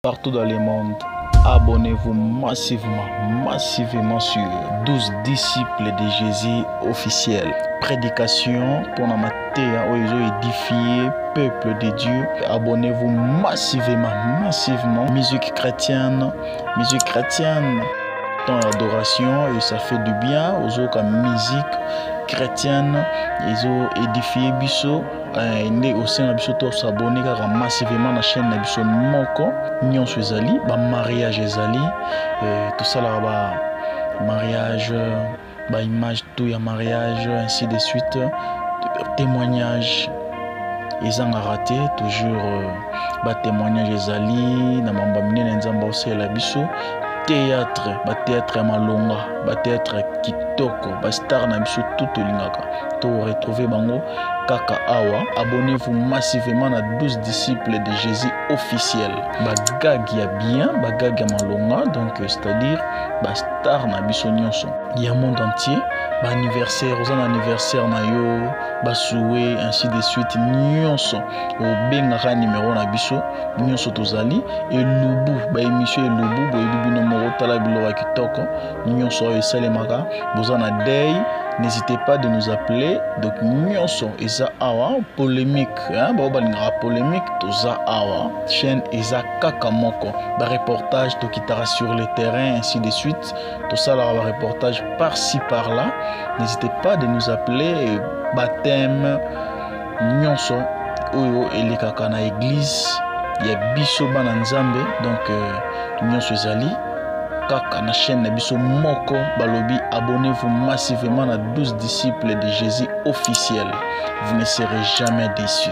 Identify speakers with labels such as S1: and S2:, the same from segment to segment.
S1: Partout dans le monde, abonnez-vous massivement, massivement sur 12 disciples de Jésus officiel. Prédication pour la mateya oyo ezo édifier peuple de Dieu. Abonnez-vous massivement, massivement. Musique chrétienne, musique chrétienne. Temps d'adoration et ça fait du bien aux autres musique chrétienne ezo édifier biso. Eh, nde osenga biso to s'abonner kaka massivement na chaîne na biso moko. Nyonso ezali ba mariage ezali, eh, tosalaka ba mariage, ba image tout ya mariage, ainsi de suite, témoignage ezangaka te, toujours, ba témoignage ezali na mambo minene Nzambe aosalela biso. Théâtre, ba théâtre ya malonga, ba théâtre ya kitoko, ba star na biso tout tolingaka to retrouver bango kaka awa. Abonnez-vous massivement na 12 disciples de Jésus officiel. Ba gag ya bien, ba gag ya malonga, donc c'est-à-dire ba star na biso nyonso ya monde entier, ba anniversaire, oza na anniversaire na yo, ba souhait, ainsi de suite, nyonso obengaka numéro na biso nyonso tozali elubu, ba émission elubu, boyebi bino moko, tala biloko ya kitoko nyonso oyo esalemaka. Boza na deuil, n'hésitez pas de nous appeler. Donc nyonso eza awa, polémique, hein, bao balingaka polémique, toza awa, chaîne eza kaka moko, ba reportage tokitaka sur le terrain, ainsi de suite, tosalaka ba reportage par-ci par-là. N'hésitez pas de nous appeler. Baptême nyonso oyo elekaka na église ya biso bana Nzambe, donc nyonso ezali kaka na chaîne na biso moko. Balobi abonnez-vous massivement na 12 disciples de Jésus officiel, vous ne serez jamais déçus.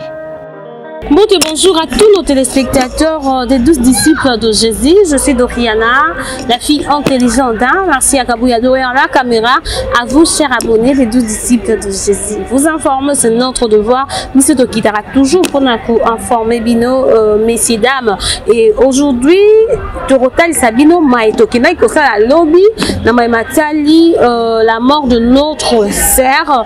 S2: Bon et bonjour à tous nos téléspectateurs des 12 disciples de Jésus. Je suis Doriana, la fille intelligente. Hein? Merci à Kabouya derrière la caméra. À vous, chers abonnés des 12 disciples de Jésus. Vous informer, c'est notre devoir. Monsieur Tokitara, toujours pour nous informer, bino, messieurs, dames. Et aujourd'hui, Torotal Sabino Maïto, qui n'a que ça la lobby, na Maïmatali, la mort de notre sœur,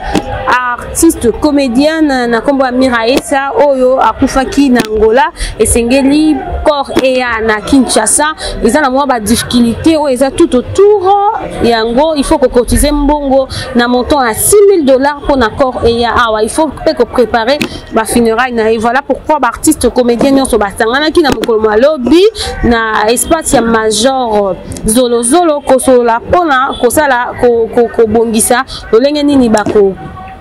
S2: artiste, comédienne, na kombo ya Miraesa, oyo akufaki na Angola, esengeli corps eya na Kinshasa. Eza na mwa ba difficulté oyo eza tout autour yango, il faut kocotiser mbongo na montant ya 6000 $ pour na corps eya awa, il faut pe ko préparer ba funérailles na ye. Voilà pourquoi ba artiste comédien nyonso basanganaki na mokolo mwa lobi na espace ya Major Zolozolo kosolola mpona kosala kobongisa lolenge nini bako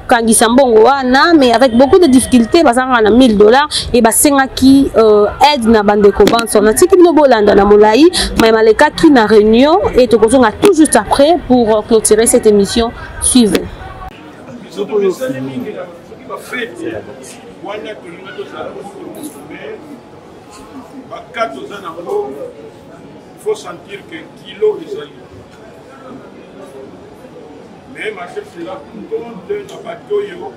S2: kangisa mbongo wana, mais avec beaucoup de difficultés, bazalaka na 1000 $ et basengaki aide na bandeko banso. Natiki bino bolanda na molai mais malekaki na réunion et tokozonga tout juste après pour clôturer cette émission. Suivez.
S3: Biso tomesani mingi na soki bafete wana, tolinga tozala mais baka toza nango, il faut sentir que kilo ezali. Mais marché cela compte na bato oyo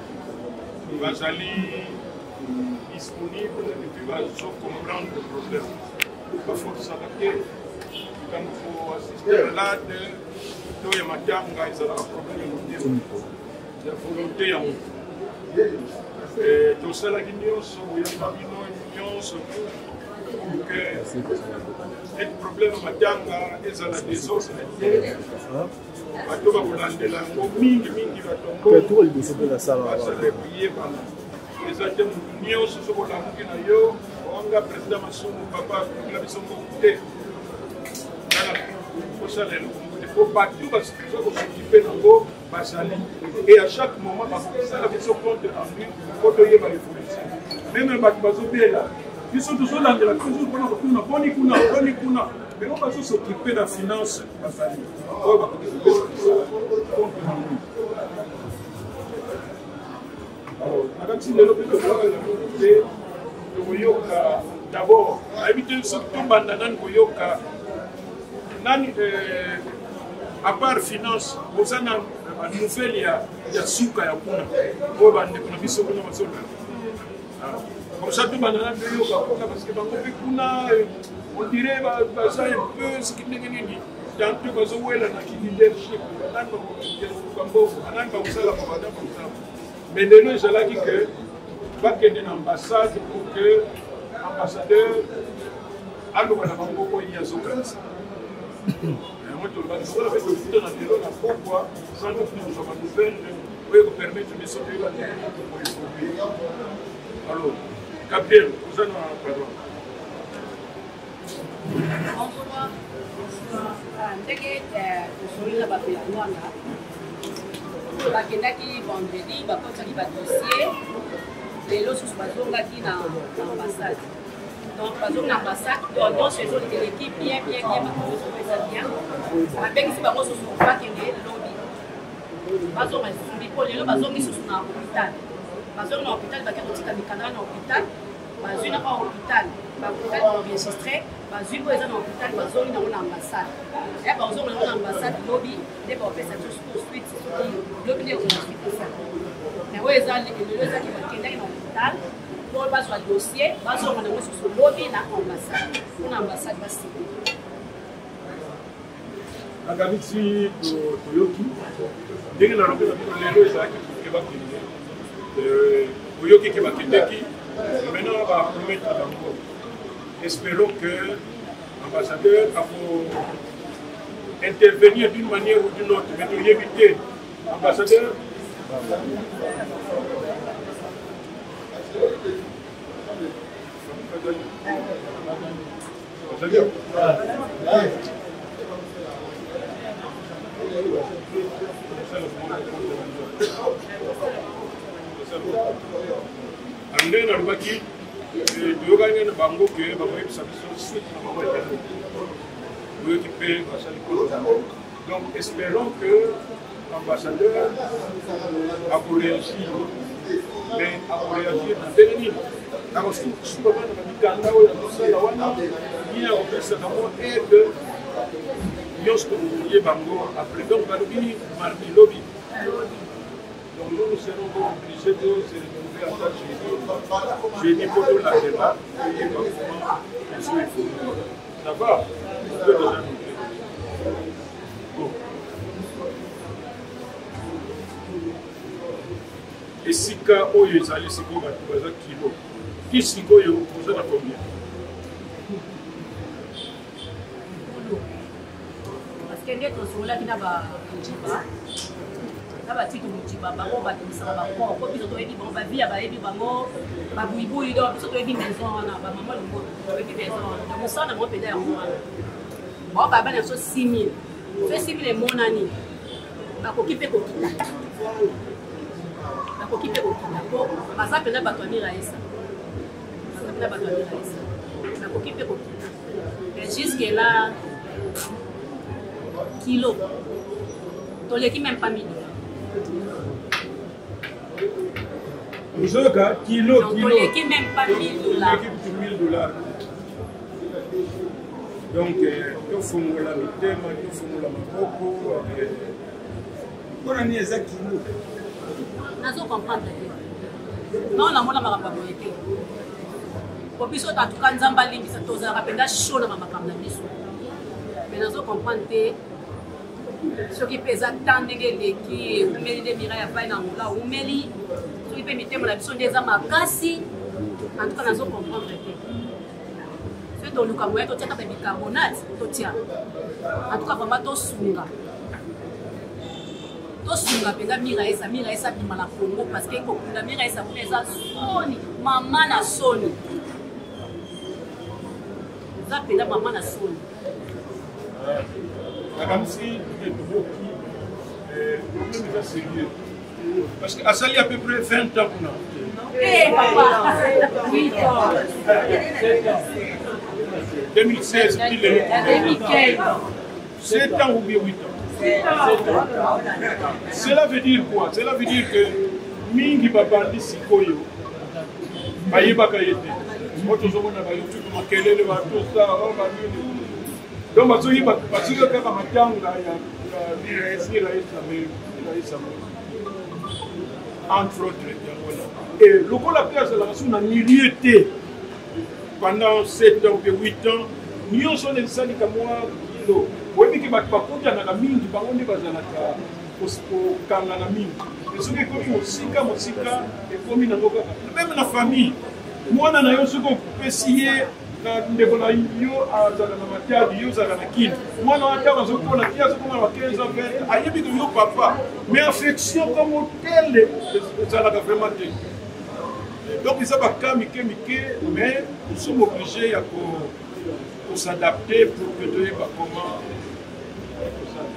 S3: bazali disponible et puis bazocomprendre le problème. Baforçaka te likambo koassister malade to ya matanga, ezalaka problème ya motema, ya volonté ya moto. Tosalaki nyonso, boyamba bino nyonso pour que ete problème matanga ezala désordre te. Bato bakolandela yango mingimingi, bato bazala koyebana. Eza te motu nyonso soki olamuki na yo wanga président Masumu papa akokila biso mbongo te, kosala eloko moko te, po bato baza kos'occuper nango bazali et à chaque moment bakosala biso compte rendu po toyeba évolution. Même bato bazobela, biso tozolandela toujours mpona kotuna boni kuna, boni kuna, mais oyo bazos'occuper na finance bazali, oyo bakoki kopesa biso compte rendu. Nakati lelo mpe tokoyoka te, tokoyoka d'abord, nayebi te soki tobanda nani koyoka nani. À part finance, boza na banouvelle ya suka ya kuna oyo bandeko na biso kuna bazolanda? Comme ça tobanda nani toyoka kuna, parce que bango mpe kuna, on dirait baza un peu soki ndenge nini, tantôt bazowela na leadership, banani bakoluka mbongo, banani bakosala, banani bakosala. Mais lelo ezalaki ke bakende na ambassade pour que ambassadeur Aloba na bango oyo ye azokanisa. Yango tolobaki lokola mpe tokutana lelo na pokwa sans doute tokozwa banouvelle oyo ekopermettre biso toyeba ndenge nini tokoevolue. Alors, Gabriel, oza na parole.
S4: Bonsoir. Ndenge tosoli na bato ya Rwanda bakendaki vendredi, bakotisaki badossier, lelo susu bazongaki na ambassade. Donc bazongi na ambassade, donc nyonso ezokeleki bien bien bien, makambo nyonso eza bien. Babengisi bango susu bakende lobi, bazonga lisusu mpo lelo bazongi susu na hôpital. Bazongi na hôpital, bake kotika mikanda na hôpital, bazwi na ba hôpital, bahôpital baenregistre, bazwi mpo eza na hôpital, bazongi nango na ambassade. Ya bazonga nango na ambassade lobi nde bapesa biso sikoyo suite, soki lobi nde ekozala suite esala. Mais oyo eza lelo ezaki bakendaki na hôpital mpo bazwa dossier, bazonga nango susu lobi na ambassade mpona ambassade basima.
S3: Nakanisi toyoki ndenge nalobi na bino lelo ezalaki ke bakende, oyoki ke bakendeki. Maintenant bapromettre bango, espérons que ambassadeur ako intervenir d'une manière ou d'une autre, mais toyebi te ambassadeur. Ndenge nalobaki, toyokani na bango ke bakoyebisa biso suite na bango ya oyoki mpe basali. Donc espérons que ambassadeur akoréagir, mais akoréagir na ndenge nini? Akosuka bana na mikanda oyo azosala wana ye akopesa bango aide nyonso, tokoye bango après. Donc balobi mardi, lobi. Donc nous, nous serons obligés de se retrouver à ta jeudi, jeudi pour tolandela, toyeba comment ezo évolue. Ça va, on peut déjà noter. Bon, esika oyo ezali sikoyo bato baza kilo ti sikoyo oza na combien?
S4: Parce que nde tosololaki na bamujiba na batito mujiba, bango babimisaka bacor po biso toyebi bango, bavia bayebi bango, babuibui. Donc biso toyebi maison wana, bamama longoto toyebi maison wana. Donc mosala na bango mpenza yango wana, bao baba na biso 6000 so 6000 emonani, bakoki mpe kokita, bakoki mpe kokita po baza mpenza bato ya miraesa, baza mpenza bato ya miraesa, bakoki mpe kokita. Mais jusque là kilo toleki même pas 1000.
S3: Ozoyoka kilo?
S4: Donc, toleki même pas 1000 dollars.
S3: Toleki kutu 1000 dollars. Donc tofongola mitema, tofongola maboko.
S5: Mpona nini eza kilo?
S4: Nazo comprendre te, non, namona makambo ya boye te po biso atuka Nzambe alimbisa, tozalaka mpenza chaud na bamakambo na biso, mais nazo comprendre te. Soki mpe eza temps ndenge eleki, eumeli nde Mirai afai na Angola, umeli, soki mpe mitema na biso nde eza makasi, en tout cas nazo comprendre te. Soki toluka moya totia kaka bicarbonate, totia, en tout cas vraiment tosunga, tosunga mpenza Miraesa. Miraesa abima na Congo, parce que kokunda Miraesa kuna eza soni, mama na soni, eza mpenza mama na soni.
S3: Nakanisi tokoki, problème eza sérieux parce que asali à peu près 20 ans kuna.
S4: Eh, papa, 8 ans.
S3: 2016 ti lelo.
S4: 2015.
S3: 7 ans ou bien 8 ans. Cela veut dire quoi? Cela veut dire que mingi babandi sikoyo bayebaka ye te. Mo tozomona bayoutube makelele batosa banini, donc bazoyeba, bazoyoka kaka matanga ya Miraesa, entre autres yango wana. E lokola mpe azalaka so na milieu te pendant 7 ans mpe 8 ans, nyonso wana esalika mwa kilo. Oyebi ke bato bakutanaka mingi, bango nde bazalaka kokangana mingi. Soki ekomi mosika mosika, ekomi nango kaka même na famille, mwana na yo soki opesi ye. Na ndeko na yo azalaka na Matadi, yo ozalaka na Kin. Mwana wana ntango azokola ti azokoma na ba 15 ans, 20, ayebi ke yo papa, mais affection comme hôtel ezalaka vraiment te. Donc eza ba cas mike mike, mais nous sommes obligés ya ko s'adapter pour que toyeba comment kosala.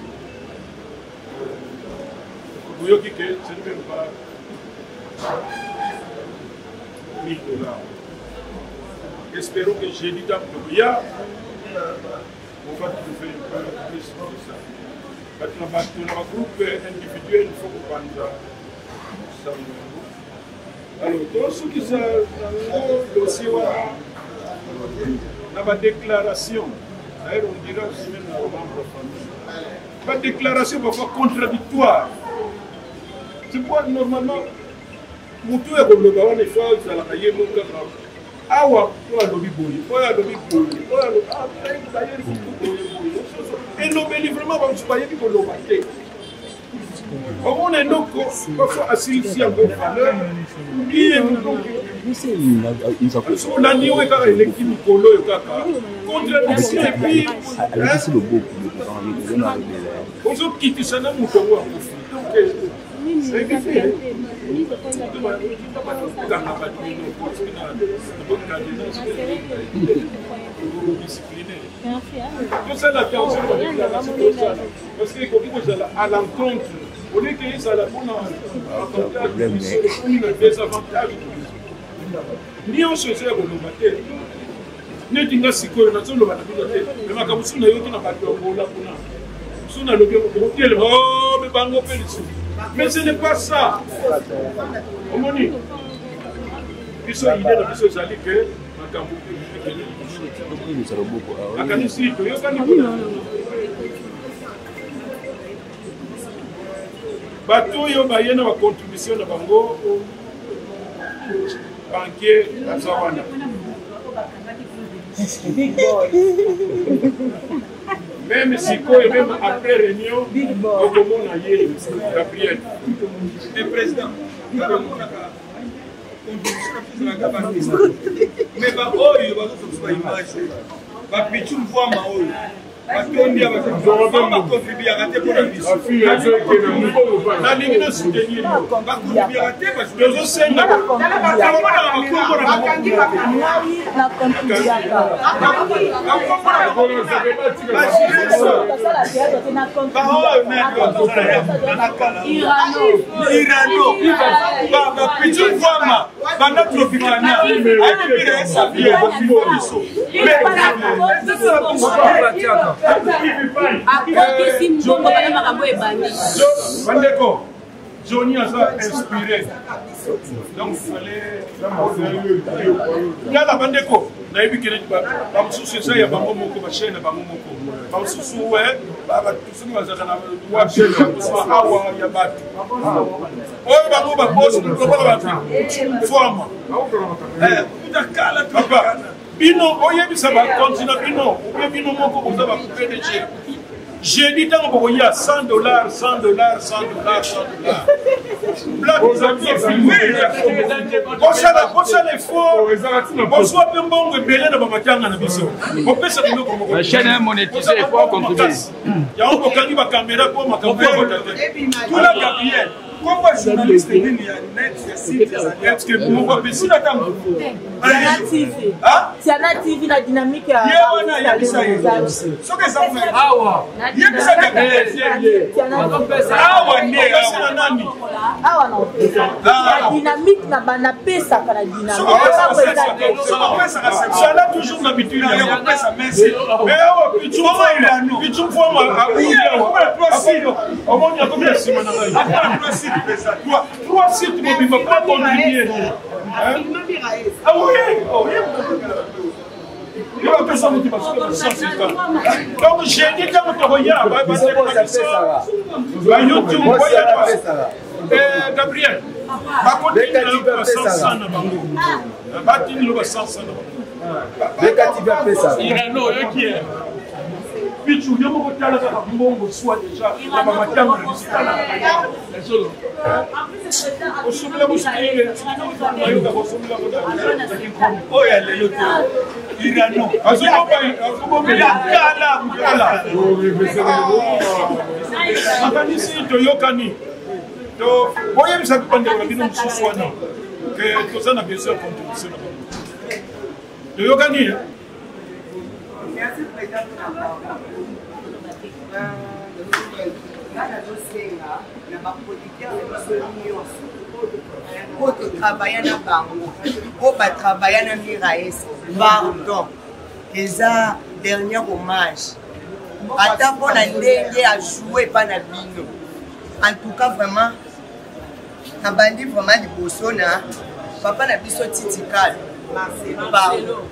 S3: Boyoki ke ce n'est même pas 1000 dollars. Espérons que jeudi ntango tokoya, on va trouver un peu plus de ça. Bato na bato na bagroupe individuel, il faut kopanza sango yango. Alors tosukisa yango dossier wana na badéclaration. D'ailleurs, on dira aussi même na bamembre ya famille, badéclaration parfois contradictoire. C'est pourquoi normalement motu ya koloba wana ifo azalaka ye moko kaka awa. Oyo alobi boye, oyo alobi boye, oyo alobi boye boye, elobeli vraiment bamosusu bayebi koloba te. Omona eloko parfois asilisi yango valeur iye. Olandi oyo kaka eleki mikolo oyo, kaka contradiction, et puis ozokitisa na moto yango akufi. Donc nayebi te, kanga bato discipline. Tosala attention na badéclaration tosala, parce que ekoki kozala à l'encontre au lieu que ezala mpona avantage biso, ekomi na désavantage. Nyonso eza ya koloba te. Neti nga sikoyo nazoloba na bino te, me makambo mosusu nayoki na bato ya Ngola kuna, mosusu nalobi okotelema me bango mpe lisusu, mais ce n'est pas ça. Omoni biso, idée na biso ezali ke makambo ekende liboso. Akanisi toyokani mpona bato oyo baye na bacontribution na bango. Banquier aza wana. Même sikoyo, même après réunion, okomona ye Gabriel.
S5: Le président, namonaka contribution na biso ezalaka baartiste, mais baoyo bazozwa biso baimage, bapichu mvwama oyo batondi ya bato bacontribuaka te mpona biso.
S3: Nalingi na soutenir yo.
S5: Bacontribuaka te.
S3: Tozosenga.
S5: Namonaka bakombo na bango, bakombo na bango, bajireso baoyo irano, bapichu mvwama banda Tropicana ayebira esabie biso.
S4: Akotisi mbongo bana, makambo ebandi.
S3: Bandeko, Johnny aza inspiré, donc fallait tala. Bandeko, nayebi kene bamosusu eza ya bango moko, bachaine na bango moko, bamosusu we soki bazalaka na wapi awa ya bato oyo bango babosi lokola bato fwama papa. Bino oyebisa bakonti na bino obe, bino moko boza ba PDG. Jeudi ntango bokoya, 100 dollars, 100 dollars, 100 dollars, 100 dollars. Bosala, bosala effort, bozwa mpe mbongo ebele na bamatanga na biso, bopesa biloko moko yango. Bokangi bakamera mpo makambo ekota te. Tuna Gabriel.
S5: Kombo journaliste nini ya net ya site?
S3: Est-ce moko apesi?
S6: Tiana TV. Tiana TV na dynamique ya
S5: ye wana, yebisa ye soki eza awa, yebisa Gabriel awa nde.
S3: Opesi na nani?
S6: Awa na opesa na dynamique na banapesaka na dynamique.
S3: Zala toujours na bituli.
S5: Ya kopesa, merci.
S3: Mais awa pichu mfwama omoni akomi na nsima na ngai. Trois sites mobimba po contribuer. Ah oui, oh, yo bapesa moto basuka na 150. Donc jeudi ntango tokoya, bandeko na biso ba YouTube boya, Gabriel, bakotindela yo ba 100 na bango, batindela yo ba 100 na bango. Irano oyoki. Pichu yo moko tala kaka mbongo swa deja na bamatanga na biso tala solo osomela mosuki mayoka kosomela
S5: oyo ya lelo te irano azobomela kala kala
S3: makanisi toyokani to boyebisaki bandeko na bino mosusu wana ke toza na besoin ya contribution na bango toyokani.
S7: Merci président mpona parole. Nga nazosenga na baproducteur na biso nyonso oyo totravailla na bango, oyo batravailla na Miraes, pardon, eza dernier hommage ata mpo na ndenge ajoue epa na bino. En tout cas vraiment nabandi vraiment liboso na papa na biso titikal Marcelo,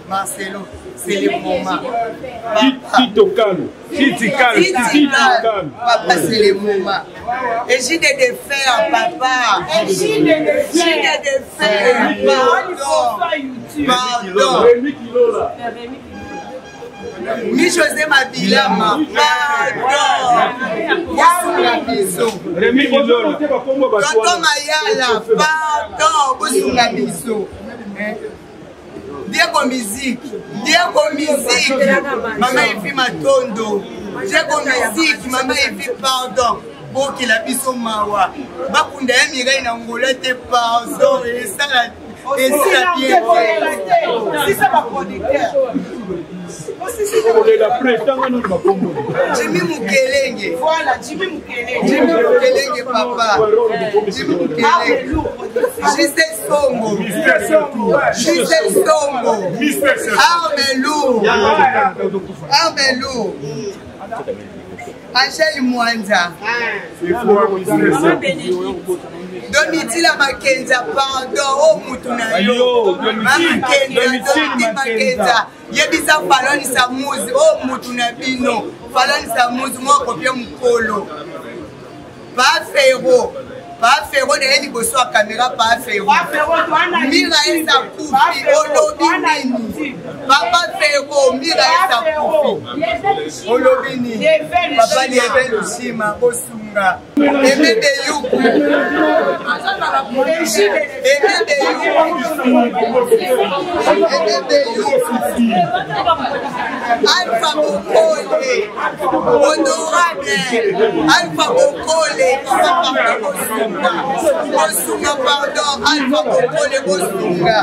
S7: Marcelo, c'est le moment.
S3: Tito Kalo. Titi Kalo.
S7: Titi Kalo. Papa, c'est le moment. Et JD de fer, papa. JD de fer. Pardon. Pardon. Mi José Mabilama, pardon. Bosunga biso. Tonton Mayala, pardon. Bosunga biso. Diego Musique, Diego Musique, Mama Evi Matondo, Diego Musique, Mama Evi, pardon. Bokela biso mawa. Bakunda ya Mireille na Angola te, pardon. Esala esila bien te.
S6: Sisa ba producteur.
S3: Okolela pre tanga nini bakombo.
S7: Jimmy Mukelenge.
S6: Voilà, Jimmy Mukelenge.
S7: Jimmy Mukelenge papa. Jimmy Mukelenge. Gisèle Songo. Gisèle Songo. Arme lourd. Arme lourd. Angèle Mwanza. Domitila Makenza, pardon, oh mutu na yo. Makenza, Domitila Makenza. Yebisa Falon Samuzi, oh mutu na bino. Falon Samuzi, mwa kopia mukolo. Pa Ferro. Pa Ferro na ye liboso ya kamera Pa Ferro. Mira esa kufi, olobi nini? Papa Ferro, Mira esa kufi. Olobi nini? Papa Lievel Oshima, osunga. Aimé Beyuku. Aimé Beyuku. Aimé Beyuku. Alpha Bokole. Honorable. Alpha Bokole. Papa pardon Bosunga. Bosunga pardon. Alpha Bokole Bosunga.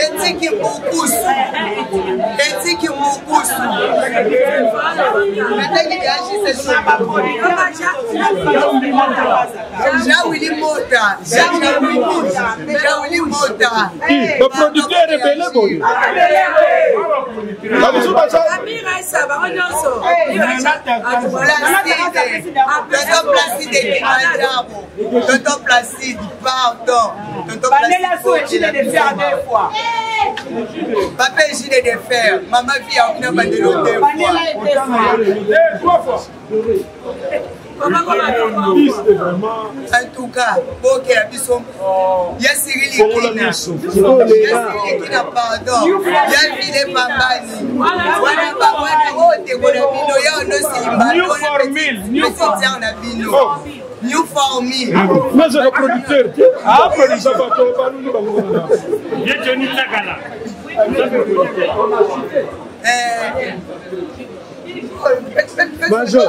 S7: Etiki Mukusu. Etiki Mukusu. Nataki de Jean-Willy Mota. Jean-Willy Mota.
S3: Baproducteur ebele boye. Babisu baza.
S7: Placide. Tonton Placide Kilimanjaro. Tonton Placide, pardon. Tonton Placide. Papa Gilles de fer. Maman vie a una bandelo deux
S3: fois.
S7: En tout cas, bokela biso ya Cyril Ikina. Ya Cyril Ikina, pardon. Ya Vile Pambani. Wana ba wana oyo ndeko na bino ya onosimba.
S3: New formule, new
S7: formule na bino. New formule.
S3: Nazaka producteur te. Ah, producer bato balungi bango.
S8: Ye Johnny Tsakala.
S7: Bonjour.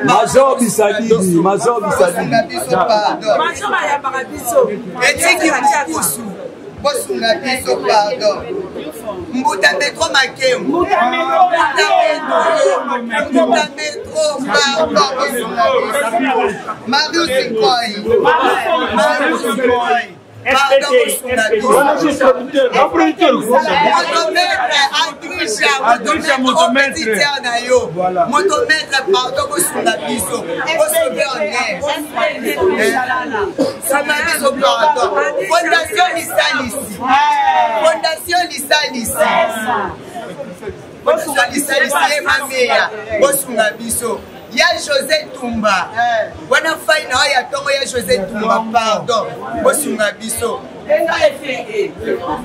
S9: Major Bisadidi, Major Bisadidi.
S6: Major ayambaka biso.
S7: Etiki mukusu. Bosunga biso pardon. Mbuta metro makemu. Mbuta metro. Mbuta metro pardon bosunga biso. Marius Nkoy. Marius Nkoy. Pardon bosunga biso. Motomètre Adrisha, motomètre opétiteur na yo. Motomètre pardon bosunga biso. Bosobe honneur. Sunga biso pardon. Fondation Lisalisi. Fondation Lisalisi. Fondation Lisalisi emameya. Bosunga biso. Ya José Tumba eh. Wana fai na ya tongo ya José Tumba, pardon, bosunga biso.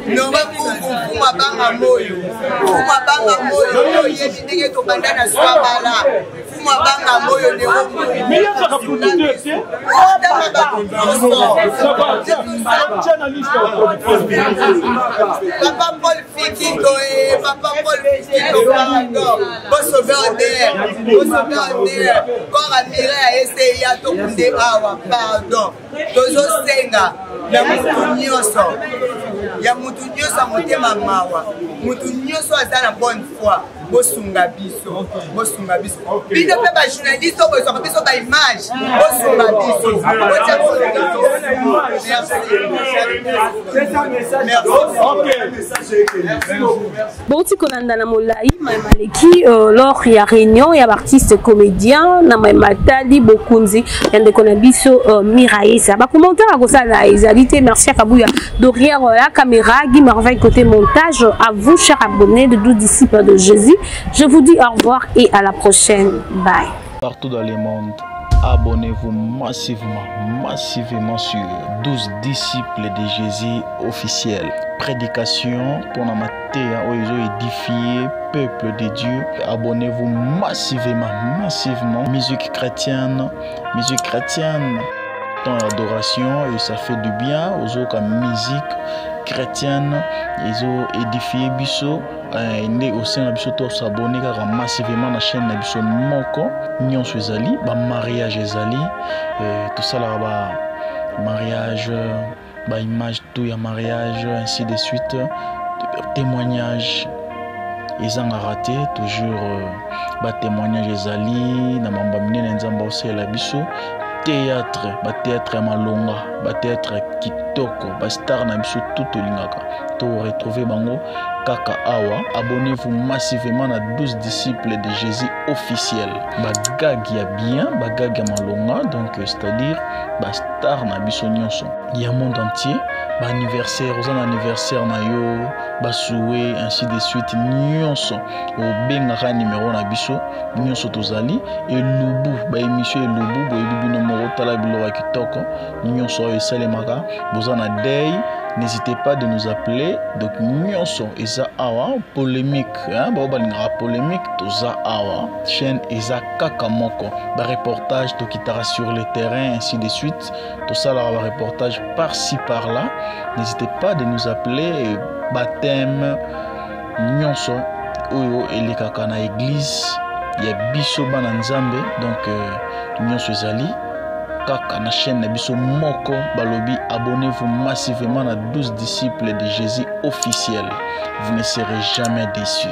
S7: Noma Kungu, Fuma Banga Moyo, Fuma Banga Moyo, oyebi ndenge tobanda na Swabala, Fuma Banga Moyo Nero Otanga bato nyonso. Papa Paul Fikito, eh, Papa Paul Fikito, pardon. Bosove ader, bosove ader, corps amire ya eseya tokunde awa, pardon. Tozosenga na mutu nyonso, ya mutu nyonso ya motema mawa, mutu nyonso aza na bonne foi, bosunga biso, bosunga biso. Bino mpe bajournaliste oyo bozwaka biso baimage, bosunga biso, botia biso. Merci.
S2: Bouti kolanda na molai maye maleki lors ya réunion ya baartiste comédien na maye matali bokonzi ya ndeko na biso Miraesa. Bacommentaire akosala ezali te. Merci à Kabuya derrière la caméra, Guy Marveille côté montage. À vous, chers abonnés de 12 disciples de Jésus, je vous dis au revoir et à la prochaine. Bye.
S1: Partout dans le monde, abonnez-vous massivement, massivement sur 12 disciples de Jésus officiel. Prédication pour la mateya oyo ezo édifier peuple de Dieu. Abonnez-vous massivement, massivement. Musique chrétienne, musique chrétienne. Temps d'adoration et ça fait du bien aux autres musique chrétienne. Ils ont édifié biso. Nde osenga biso to s'abonner kaka massivement na chaîne na biso moko. Nyonso ezali ba mariage ezali, tosalaka ba mariage, ba image tout ya mariage, ainsi de suite, témoignage ezangaka te, toujours ba témoignage ezali na mambo minene Nzambe aosalela biso. Théâtre, ba théâtre ya malonga, ba théâtre ya kitoko, ba star na biso tout tolingaka to retrouver bango kaka awa. Abonnez-vous massivement na 12 disciples de Jésus officiel. Ba gag ya bien, ba gag ya malonga, donc c'est-à-dire ba star na biso nyonso ya monde entier, ba anniversaire, oza na anniversaire na yo, ba souhait, ainsi de suite, nyonso obengaka numéro na biso nyonso tozali elubu, ba émission elubu, boyebi bino moko, tala biloko ya kitoko nyonso oyo esalemaka, boza na day, n'hésitez pas de nous appeler. Donc nyonso eza awa, polémique, hein, bao balingaka polémique, toza awa, chaîne eza kaka moko, ba reportage tokitaka sur le terrain, ainsi de suite, tosalaka ba reportage par-ci par-là. N'hésitez pas de nous appeler, baptême nyonso oyo elekaka na église ya biso bana Nzambe, donc nyonso ezali kaka na chaîne na biso moko. Balobi abonnez-vous massivement na 12 disciples de Jésus officiel, vous ne serez jamais déçus.